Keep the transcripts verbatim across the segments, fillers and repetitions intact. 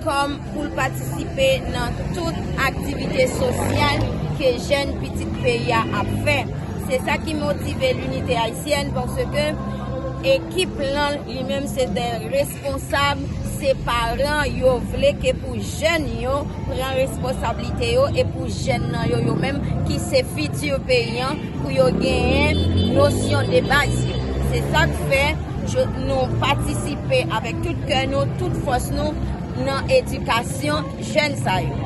kòm pou l patisipe nan tout aktivite sosyal ke jèn pitit peyi a ap fè. Se sa ki motive Linite Ayisyèn, paske ekip lan li menm se de responsab, se paran, yo vle ke pou jèn yo pran responsablite yo e pou jèn nan yo, yo menm ki se fiti peyi an, pou yo genyen nosyon de baz yo. Se sa k fè nou patisipe avèk tout kè nou, tout fòs nou nan edikasyon jèn sa yo.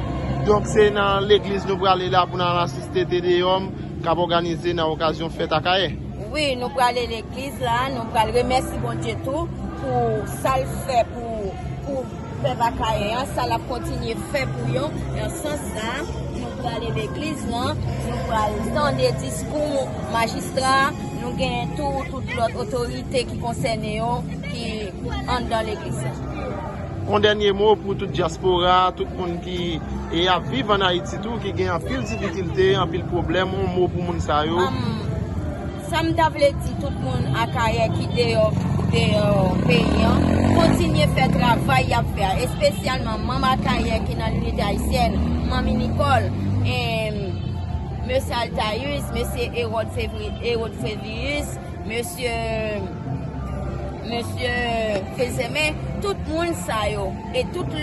Donk se nan legliz nou prale la pou n al asiste Te Deum k ap òganize nan okazyon fèt Akayè. Wi, nou prale legliz la, nou pral remèsye Bondye tou pou sa l fè pou pou pèp Akayè an, sa l ap kontinye fè pou yo. Nan sans sa, nou prale legliz lan, nou pral tande diskou majistra, nou gen tou tout lòt otorite ki konsène yo ki anndan legliz la. Yon dènye mo pou tout dyaspora, tout moun ki e ap viv ann Ayiti tou, ki gen anpil difikilte, anpil pwoblèm, yon mo pou moun sa yo. Sa m ta vle di tout moun Akayè ki deyò deyò peyi an, kontinye fè travay y ap fè a, espesyalman manm Akayè ki nan Linite Ayisyèn, Manmi Nicole, Mesye Altaïus, Mesye Erod Fevri- Erod Fevrius, Mesye Mesye Fezeme, tout moun sa yo e tout lòt